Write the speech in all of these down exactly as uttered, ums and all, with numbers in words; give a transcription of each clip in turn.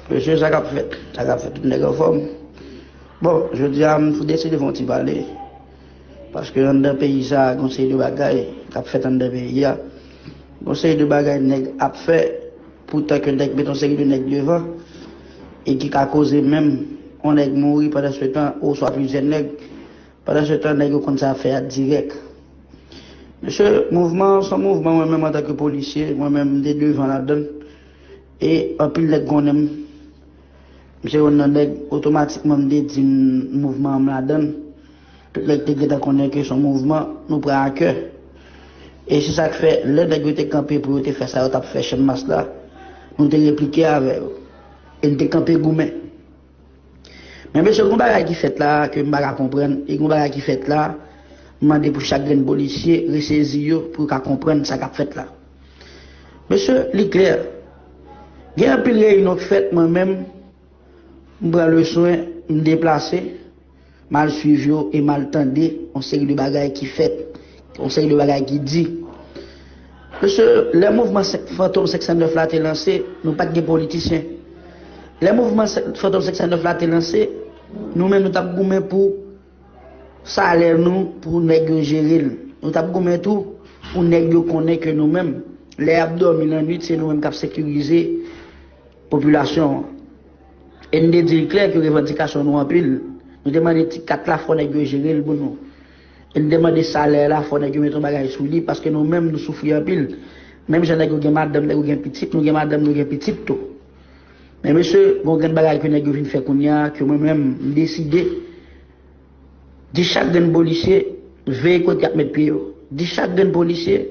Mesye, sa k ap fèt? Sa k ap fèt? Tout nèg anfòm? Bon, jodi a, m deside fè yon ti pale. Paske anndan peyi sa a, gon seri de bagay k ap fèt anndan peyi a. Gon seri de bagay nèg ap fè, poutan ke nèg met yon seri de nèg devan, e ki ka koze menm yon nèg mouri pandan se tan, oswa plizyè nèg. Pandan se tan, nèg yo konn sa y ap fè a dirèk. Mesye, mouvman an se yon mouvman, mwen menm antanke polisye, mwen menm m te devan ladan l. E anpil nèg konnen m. M se youn nan nèg, otomatikman m te di m mouvman an m ladan l. Tout nèg te gentan konnen ke se yon mouvman nou pran a kè. E se sa k fè, lè nèg yo te kanpe pou yo te fè sa yo t ap fè, chanmas la, nou te replike avè yo. E n te kanpe goumen. Men mesye, gon bagay ki fèt la ke m pa ka konprann, e gon bagay ki fèt la, m mande pou chak grenn polisye resezi yo pou yo ka konprann sa k ap fèt la. Mesye, li klè. Gen anpil reyinyon k fèt, mwen menm, m pran le swen, m deplase, m al swiv yo e m al tande yon seri de bagay ki fèt, yon seri de bagay ki di. Mesye, lè mouvman senk, Fantom senk san nèf la te lanse, nou pa t gen politisyen. Lè mouvman senk, Fantom senk san nèf la te lanse, nou menm nou t ap goumen pou salè nou, pou nèg yo jere l. Nou t ap goumen tou pou nèg yo konnen ke nou menm, lè y ap dòmi lannwit, se nou menm k ap sekirize popilasyon an. E n te di l klè ke revandikasyon nou anpil. Nou te mande ti kat la, fò nèg yo jere l pou nou. E n te mande salè la, fò nèg yo met yon bagay sou li, paske nou menm nou soufri anpil. Menm jan nèg yo gen madanm, nèg yo gen pitit, nou gen madanm, nou gen pitit tou. Men mesye, gon grenn bagay ke nèg yo vin fè kounye a, ke mwen menm, m deside di chak grenn polisye, veye kote y ap met pye yo. Di chak grenn polisye,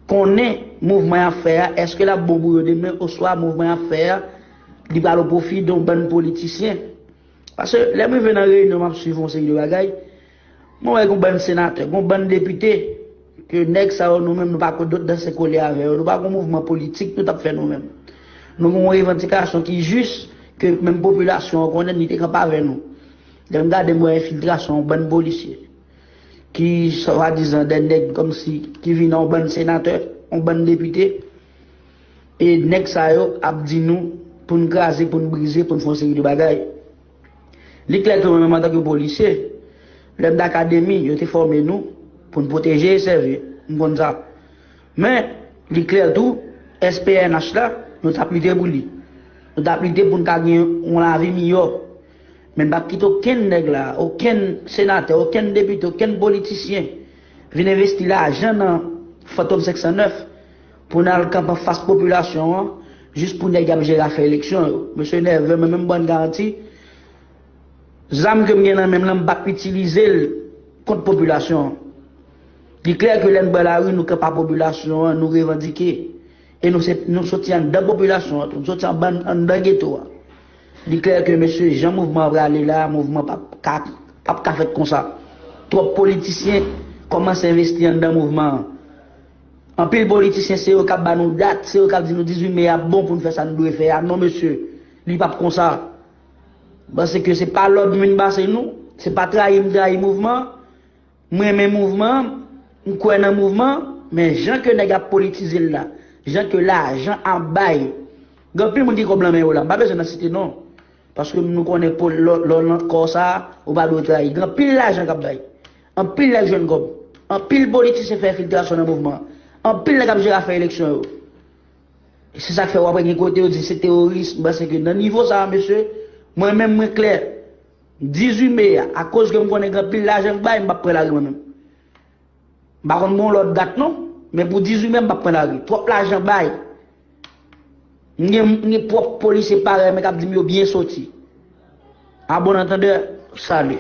konnen mouvman y ap fè a, èske l ap bon pou yo demen, oswa mouvman y ap fè a, li pral o pwofi de yon bann politisyen. Paske lè m rive nan reyinyon, m ap swiv yon seri de bagay, mwen wè gon bann senatè, gon bann depite, ke nèg sa yo, nou menm, nou pa ko-, dot danse kole avè yo, nou pa gon mouvman politik nou t ap fè nou menm. Nou gon revandikasyon ki jis, ke menm popilasyon an konnen, li te kanpe avè nou. Lè m gade, m wè enfiltrasyon yon bann polisye, ki swadizan de nèg kòmsi, ki vin yon bann senatè, yon bann depite, e nèg sa yo ap di nou pou n kraze, pou n brize, pou n fè yon seri de bagay. Li klè ke mwen menm antanke polisye, lè m t akademi, yo te fòme nou pou n pwoteje e sèvi. M konn sa. Men, li klè tou, S P N H la, nou t ap lite pou li. Nou t ap lite pou n ka gen yon lavi miyò. Men n p ap kite okenn nèg la, okenn senatè, okenn depite, okenn politisyen vin envesti lajan nan Fantom senk san nèf pou n al kanpe anfas popilasyon an, jis pou nèg y ap jere afè eleksyon yo. Mesye nève, men menm ban n garanti, zam ke m gen nan men m lan, m p ap itilize l kont popilasyon an. Li klè ke lè n pran lari, nou kanpe ak popilasyon an, nou revandike. E nou se, nou soti anndan popilasyon an tou, nou soti anba, anndan geto a. Li klè ke, mesye, jan mouvman an prale la, mouvman p ap ka, p ap ka fèt konsa. Twòp politisyen kòmanse envesti anndan mouvman an. Anpil politisyen, se yo k ap ba nou dat, se yo k ap di nou dizuit me a bon pou n fè sa n dwe fè a. Non, mesye, li p ap konsa. Paske se pa lòd m vin pase nou, se pa trayi m trayi mouvman an. M renmen mouvman an, m kwè nan mouvman an, men jan ke nèg ap politize l la, jan ke lajan ap bay, gen anpil moun ki kòb nan men yo la, m pa bezwen nan site non, paske nou konnen pou lè, lè w nan kò sa a, ou pa dwe trayi. Gen anpil lajan k ap bay, anpil nèg jwenn kòb, anpil politisyen fè enfiltrasyon nan mouvman an, anpil nèg ap jere afè eleksyon yo. Se sa k fè w ap wè gen kote yo di se teworis, m panse ke nan nivo sa a, mesye, mwen menm mwen klè. Dizuit me a, akoz ke m konnen gen anpil lajan k bay, m p ap pran lari mwen menm. M pa konn bon lòt dat non, men pou dizuit me a, m p ap pran lari. Twòp lajan bay. M gen, m gen pwòp polisye parèy mwen k ap di m yo byen soti. A bon antandè, sali.